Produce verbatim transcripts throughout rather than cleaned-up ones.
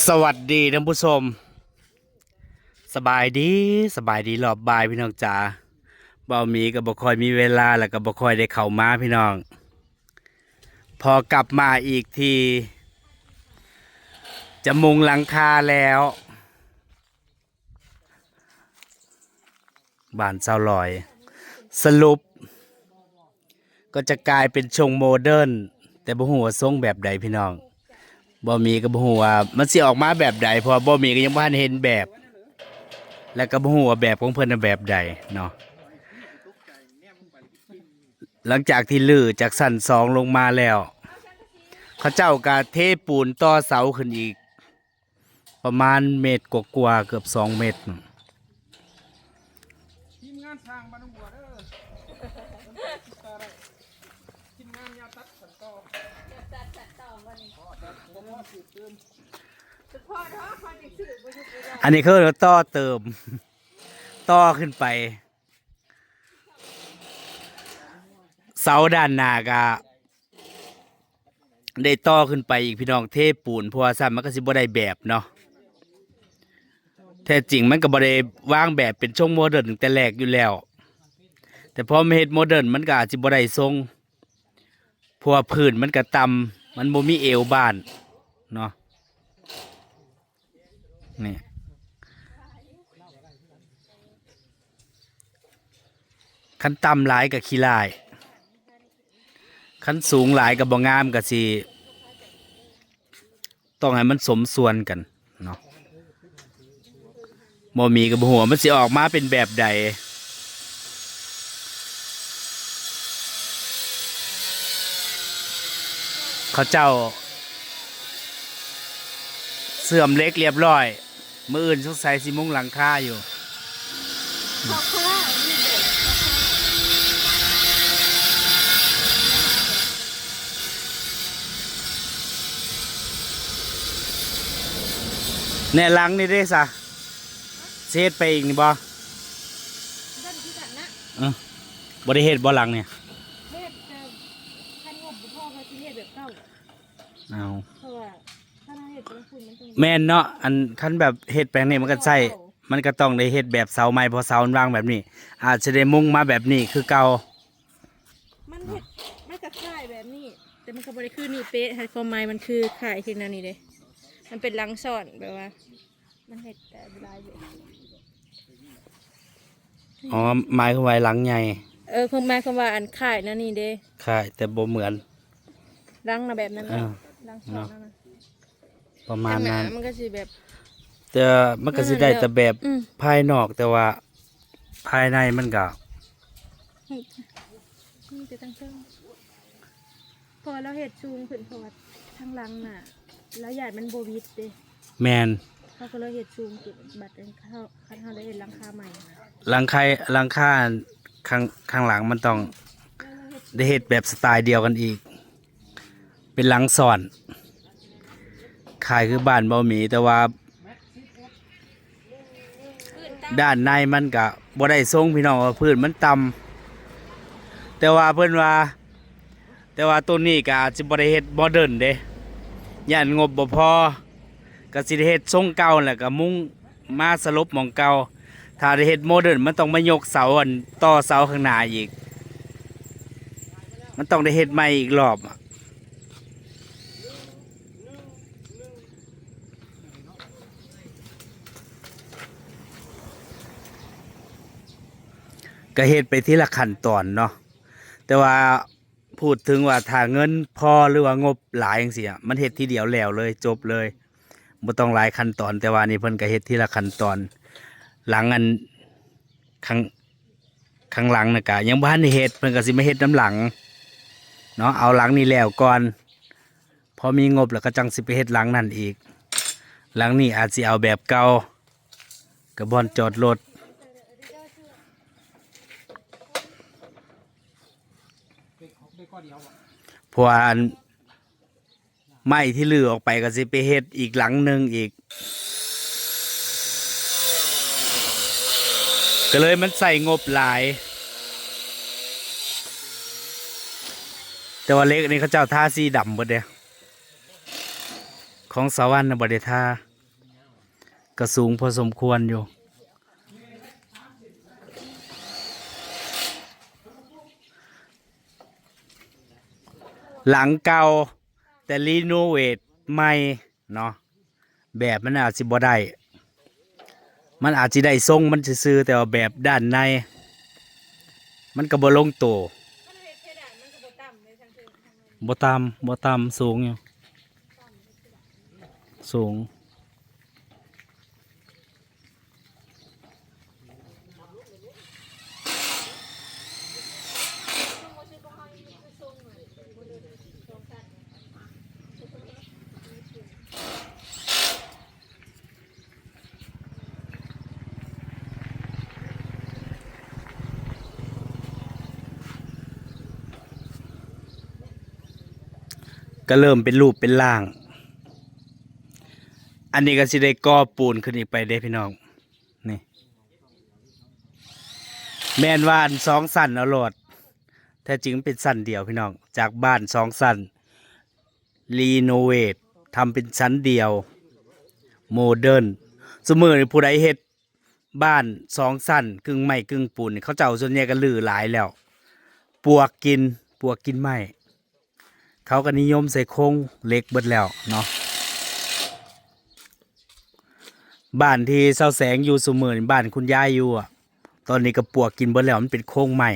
สวัสดีท่านผู้ชม สบายดี สบายดีรอบบ่ายพี่น้องจ๋า บ่าวหมีก็บ่ค่อยมีเวลา แล้วก็บ่ค่อยได้เข้ามาพี่น้อง พอกลับมาอีกที จะมุงหลังคาแล้ว บ้านชาวลอย สรุป ก็จะกลายเป็นทรงโมเดิร์น แต่บ่ฮู้ว่าทรงแบบใดพี่น้อง บ่าวหมีก็บ่ฮู้ว่ามันสิออกมาแบบใด เพราะว่าบ่าวหมีก็ยังบ่ทันเห็นแบบ และก็บ่ฮู้ว่าแบบของเพิ่นน่ะแบบใดเนาะ หลังจากที่รื้อจากชั้นสองลงมาแล้ว เขาเจ้าก็เทปูนต่อเสาขึ้นอีก ประมาณเมตรกว่าๆ เกือบสองเมตร ทีมงานสร้างบ้านหนองบัวเด้อ ทีมงานยาวตัดสันต่อ อันนี้คือต่อเติม ต่อขึ้นไป เสาด้านหน้าก็ได้ต่อขึ้นไปอีกพี่น้อง เทปูน เพราะว่าซั้นมันก็สิบ่ได้แบบเนาะ แท้จริงมันก็บ่ได้วางแบบเป็นทรงโมเดิร์นตั้งแต่แรกอยู่แล้ว แต่พอมาเฮ็ดโมเดิร์นมันก็อาจสิบ่ได้ทรง เพราะว่าพื้นมันก็ต่ำ มันบ่มีเอวบ้านเนาะ นี่ คันต่ำหลายก็ขี้ร้าย คันสูงหลายก็บ่งาม ก็สิต้องให้มันสมส่วนกันเนาะ บ่าวหมีก็บ่ฮู้ว่ามันสิออกมาเป็นแบบใด เขาเจ้าเชื่อมเหล็กเรียบร้อย มื้ออื่นสงสัยสิมุงหลังคาอยู่ แน่หลังนี่เด้ซะ สิเฮ็ดไปอีกนี่บ่ ด้านที่กันนะ เออ บ่ได้เฮ็ดบ่หลังเนี่ย เฮ็ดแต่คันงบบ่พอเขาสิเฮ็ดแบบเก่า เอา เพราะว่าถ้าเราเฮ็ดเป็นคุณมันต้อง แม่นเนาะ อันคันแบบเฮ็ดแปลงนี่มันก็ใช่ เก่า มันก็ต้องได้เฮ็ดแบบเสาใหม่ เพราะเสามันวางแบบนี้ อาจจะได้มุงมาแบบนี้คือเก่า มันเฮ็ด มันก็คล้ายแบบนี้ แต่มันก็บ่ได้คือนี่เป๊ะ ความหมายมันคือคล้ายคือแนวนี้เด้ มันเป็นหลังซ้อนแบบว่า มันเฮ็ดแต่หลายแบบ อ๋อ หมายความว่าหลังใหญ่ เออ ความหมายความว่าอันคล้ายแนวนี้เด้ คล้ายแต่บ่เหมือน หลังน่ะแบบนั้นน่ะ เออ หลังซ้อนนั่นน่ะ ประมาณนั้น มันก็สิแบบ แต่มันก็สิได้แต่แบบ อืม ภายนอก แต่ว่าภายในมันก็ มีแต่ตั้งเทิง เพราะว่าเราเฮ็ดสูงขึ้น เพราะว่าทางหลังน่ะ เราย้านมันบ่วิดเด้ แม่น เขาก็เลยเฮ็ดสูงขึ้น บัดนั้นเขา คันเขาได้เฮ็ดหลังคาใหม่นะ หลังคา หลังคาข้าง ข้างหลังมันต้องได้เฮ็ดแบบสไตล์เดียวกันอีก เป็นหลังซ้อน คล้ายคือบ้านบ่าวหมี แต่ว่า ด้านในมันก็บ่ได้ทรงพี่น้อง ว่าพื้นมันต่ำ แต่ว่าเพิ่นว่า แต่ว่าตัวนี้ก็อาจสิบ่ได้เฮ็ดโมเดิร์นเด้ ย้านงบบ่พอ ก็สิได้เฮ็ดทรงเก่า แล้วก็มุงมาสลบหม่องเก่า ถ้าได้เฮ็ดโมเดิร์นมันต้องมายกเสา อันต่อเสาข้างหน้าอีก มันต้องได้เฮ็ดใหม่อีกรอบอะ ก็เฮ็ดไปทีละขั้นตอนเนาะ แต่ว่าพูดถึงว่าถ้าเงินพอหรือว่างบหลายจั่งซี้อะ มันเฮ็ดทีเดียวแล้วเลย จบเลย บ่ต้องหลายขั้นตอน แต่ว่านี่เพิ่นก็เฮ็ดทีละขั้นตอน หลังอัน ข้าง ข้างหลังน่ะกะยังบ่ทันได้เฮ็ด เพิ่นก็สิมาเฮ็ดนำหลังเนาะ เอาหลังนี้แล้วก่อน พอมีงบแล้วก็จั่งสิไปเฮ็ดหลังนั่นอีก หลังนี้อาจสิเอาแบบเก่า กับบ่อนจอดรถ เพราะว่าอัน ไม้ที่รื้อออกไปก็สิไปเฮ็ดอีกหลังหนึ่งอีก ก็เลยมันใช้งบหลาย แต่ว่าเหล็กนี่เขาเจ้าทาสีดำเบิดเด้ ของสวรรค์น่ะบ่ได้ทา ก็สูงพอสมควรอยู่ หลังเก่า แต่รีโนเวทใหม่เนาะ แบบมันอาจสิบ่ได้ มันอาจสิได้ทรงมันซื่อๆ แต่ว่าแบบด้านใน มันก็บ่ลงตัว บ่ต่ำ บ่ต่ำ สูงอยู่ สูง ก็เริ่มเป็นรูปเป็นร่าง อันนี้ก็สิได้ก่อปูนขึ้นอีกไปเด้พี่น้อง นี่ แม่นว่าอันสองชั้นเอาโลด แท้จริงมันเป็นชั้นเดียวพี่น้อง จากบ้านสองชั้น รีโนเวท ทำเป็นชั้นเดียว โมเดิร์น ซุมื้อนี้ผู้ใดเฮ็ดบ้านสองชั้น กึ่งไม้กึ่งปูนนี่ เขาเจ้าส่วนใหญ่ก็รื้อหลายแล้ว ปลวกกิน ปลวกกินไม้ เขาก็นิยมใส่โครงเหล็กเบิดแล้วเนาะ บ้านที่ซาวแสงอยู่ซุมื้อนี้ บ้านคุณยายอยู่อะ ตอนนี้ก็ปลวกกินเบิดแล้ว มันเป็นโครงไม้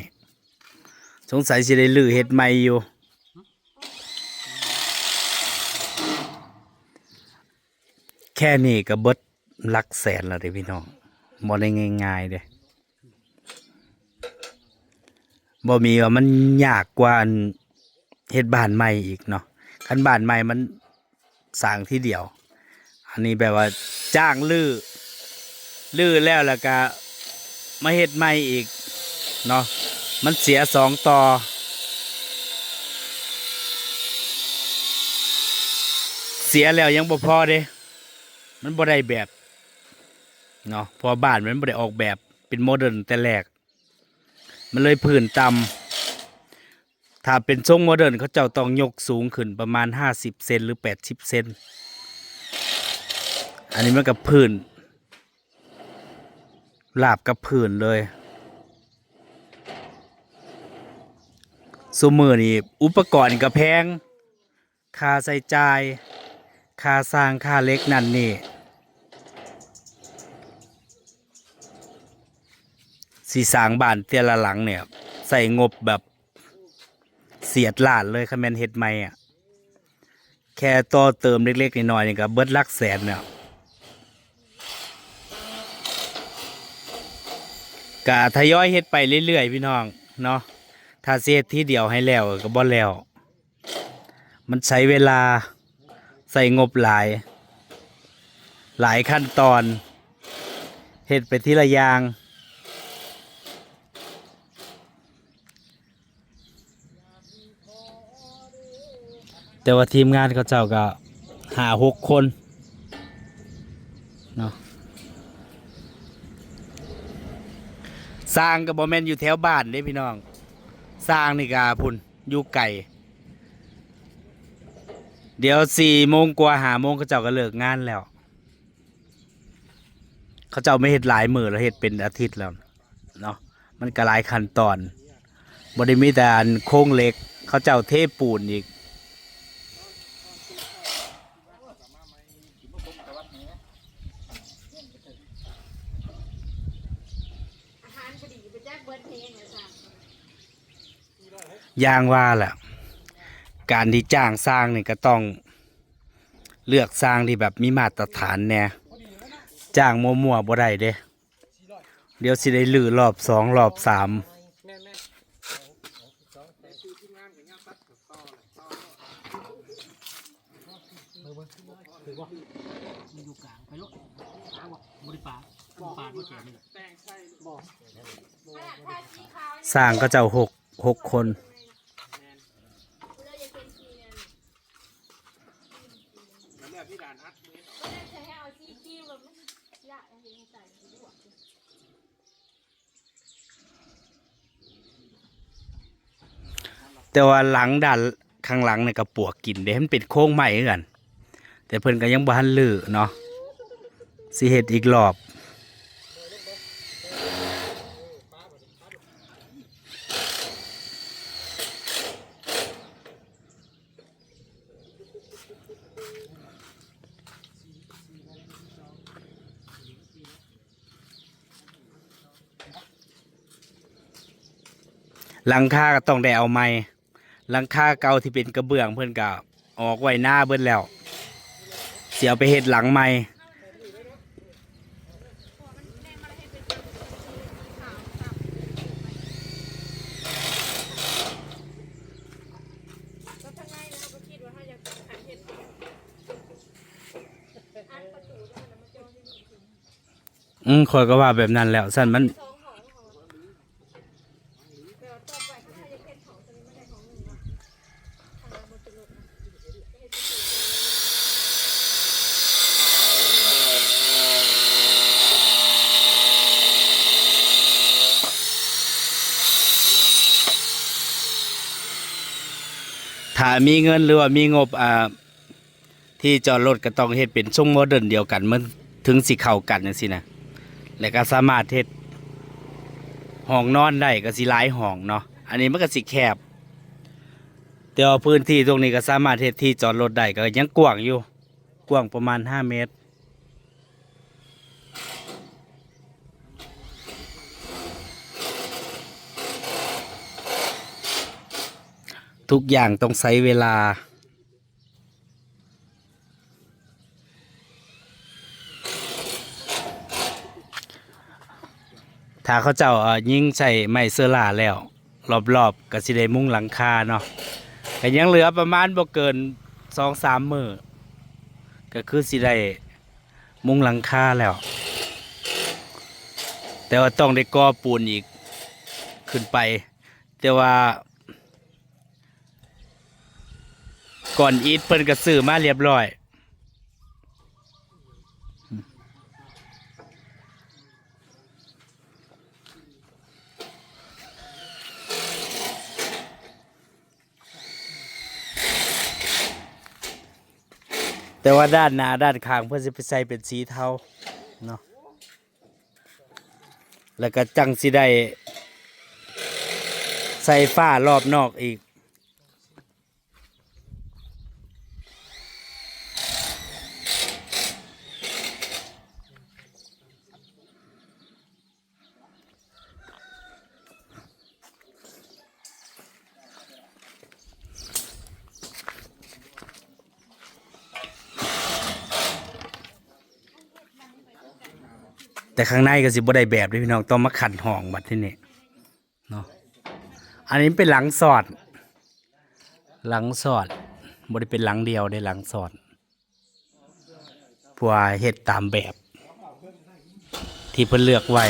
สงสัยสิได้รื้อเฮ็ดใหม่อยู่ แค่นี้ก็เบิดหลักแสนแล้วเด้พี่น้อง บ่ได้ง่ายๆเด้ บ่มีว่ามันยากกว่าอันเฮ็ดบ้านใหม่อีกเนาะ คันบ้านใหม่มันสร้างทีเดียว อันนี้แบบว่าจ้างรื้อ รื้อแล้ว แล้วก็มาเฮ็ดใหม่อีกเนาะ มันเสียสองต่อ เสียแล้วยังบ่พอเด้ มันบ่ได้แบบเนาะ เพราะว่าบ้านมันบ่ได้ออกแบบเป็นโมเดิร์นแต่แรก มันเลยพื้นต่ำ ถ้าเป็นทรงโมเดิร์นเขาเจ้าต้องยกสูงขึ้นประมาณห้าสิบเซนหรือแปดสิบเซน อันนี้มันก็พื้น ราบกับพื้นเลย ซุมื้อนี้อุปกรณ์ก็แพง ค่าใช้จ่าย ค่าสร้าง ค่าเหล็กนั่นนี่ สิสร้างบ้านแต่ละหลังเนี่ย ใช้งบแบบเสียดล้านเลย คันแม่นเฮ็ดใหม่อะ แค่ต่อเติมเล็กๆน้อยๆนี่ก็เบิดหลักแสนแล้ว ก็ทยอยเฮ็ดไปเรื่อยๆพี่น้องเนาะ ถ้าสิเฮ็ดทีเดียวให้แล้วก็บ่แล้ว มันใช้เวลา ใช้งบหลาย หลายขั้นตอน เฮ็ดไปทีละอย่าง แต่ว่าทีมงานเขาเจ้าก็ห้าหกคนเนาะ ช่างก็บ่แม่นอยู่แถวบ้านเด้พี่น้อง ช่างนี่ก็พุ้น อยู่ไกล เดี๋ยวสี่โมงกว่า ห้าโมงเขาเจ้าก็เลิกงานแล้ว เขาเจ้ามาเฮ็ดหลายมื้อแล้ว เฮ็ดเป็นอาทิตย์แล้วเนาะ มันก็หลายขั้นตอน บ่ได้มีแต่อันโครงเหล็ก เขาเจ้าเทปูนอีก อย่างว่าแหละ การที่จ้างช่างนี่ก็ต้องเลือกช่างที่แบบมีมาตรฐานแหน่ จ้างมั่วๆบ่ได้เด้ เดี๋ยวสิได้รื้อรอบสอง รอบสาม ช่างเขาเจ้าหก หกคน แต่ว่าหลังด้านข้างหลังนี่ก็ปลวกกินเด้ มันเป็นโครงไม้คือกัน แต่เพิ่นก็ยังบ่ทันรื้อเนาะ สิเฮ็ดอีกรอบ หลังคาก็ต้องได้เอาใหม่ หลังคาเก่าที่เป็นกระเบื้องเพิ่นก็ออกไว้หน้าเบิดแล้ว สิเอาไปเฮ็ดหลังใหม่ อืม ข้อยก็ว่าแบบนั้นแหล้ว ซั้นมัน ถ้ามีเงินหรือว่ามีงบ อ่า ที่จอดรถก็ต้องเฮ็ดเป็นทรงโมเดิร์นเดียวกัน มันถึงสิเข้ากันจั่งซี้นะ แล้วก็สามารถเฮ็ดห้องนอนได้ก็สิหลายห้องเนาะ อันนี้มันก็สิแคบ แต่ว่าพื้นที่ตรงนี้ก็สามารถเฮ็ดที่จอดรถได้ ก็ยังกว้างอยู่ กว้างประมาณห้าเมตร ทุกอย่างต้องใช้เวลา ถ้าเขาเจ้า เอ่อ ยิงใส่ไม้เชอร่าแล้ว รอบๆ ก็สิได้มุงหลังคาเนาะ ก็ยังเหลือประมาณบ่เกินสองสามมื้อ ก็คือสิได้มุงหลังคาแล้ว แต่ว่าต้องได้ก่อปูนอีก ขึ้นไป แต่ว่า ก้อนอิฐเพิ่นก็ซื้อมาเรียบร้อย แต่ว่าด้านหน้าด้านข้างเพิ่นสิไปใส่เป็นสีเทาเนาะ แล้วก็จั่งสิได้ใส่ฝ้ารอบนอกอีก แต่ข้างในก็สิบ่ได้แบบเด้พี่น้อง ต้องมาขัดห้องบัดทีนี้เนาะ อันนี้เป็นหลังสอด หลังสอด บ่ได้เป็นหลังเดียวเด้ หลังสอด เพราะว่าเฮ็ดตามแบบที่เพิ่นเลือกไว้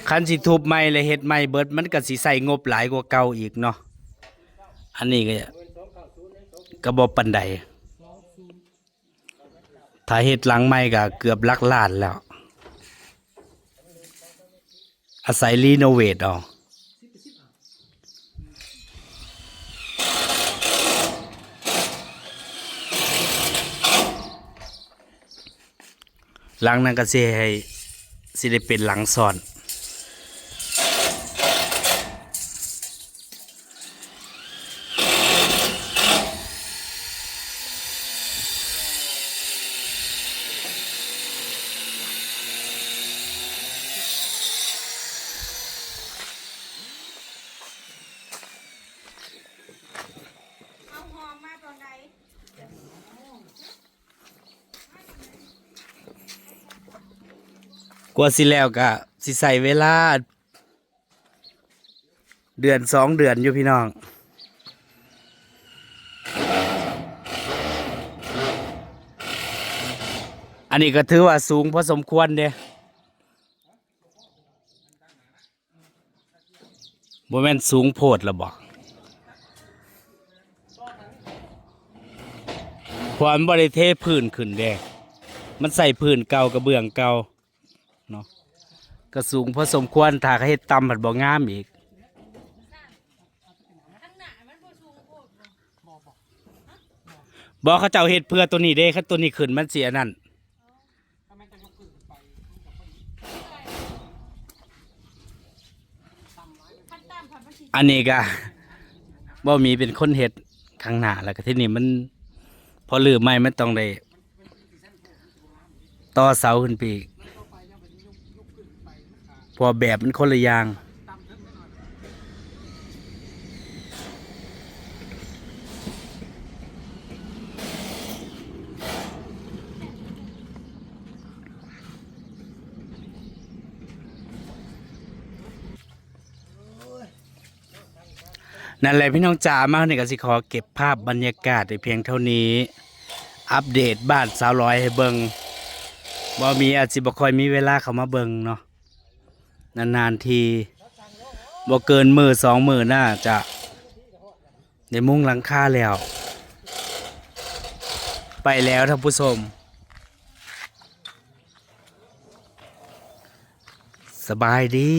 คันสิทุบใหม่และเฮ็ดใหม่เบิด มันก็สิใช้งบหลายกว่าเก่าอีกเนาะ อันนี้ก็ ก็บ่ปานใด ถ้าเฮ็ดหลังใหม่ก็เกือบหลักล้านแล้ว อาศัยรีโนเวทเอา หลังนั้นก็สิให้ สิได้เป็นหลังซ้อน เอาหอมมาตอนใด กว่าสิแล้วก็สิใช้เวลา เดือนสองเดือนอยู่พี่น้อง อันนี้ก็ถือว่าสูงพอสมควรเด้ บ่แม่นสูงโพดละบ่ เพราะว่ามันบ่ได้เทพื้นขึ้นเด้ มันใช้พื้นเก่ากระเบื้องเก่าเนาะ ก็สูงพอสมควร ถ้าเขาเฮ็ดต่ำผัดบ่งามอีก บ่ เขาเจ้าเฮ็ดเพื่อตัวนี้เด้ คันตัวนี้ขึ้นมันสิอันนั้น อันนี้ก็บ่มีเป็นคนเฮ็ดข้างหน้า แล้วก็ที่นี่มัน พอรื้อใหม่มันต้องได้ต่อเสาขึ้นไปอีก เพราะแบบมันคนละอย่าง นั่นแหละพี่น้องจ๋า มานี่ก็สิขอเก็บภาพบรรยากาศไว้เพียงเท่านี้ อัปเดตบ้านสาวลอยให้เบิ่ง บ่มี อาจสิบ่ค่อยมีเวลาเข้ามาเบิ่งเนาะ นานๆที บ่เกินมื้อสองมื้อน่าจะได้มุงหลังคาแล้ว ไปแล้วท่านผู้ชม สบายดี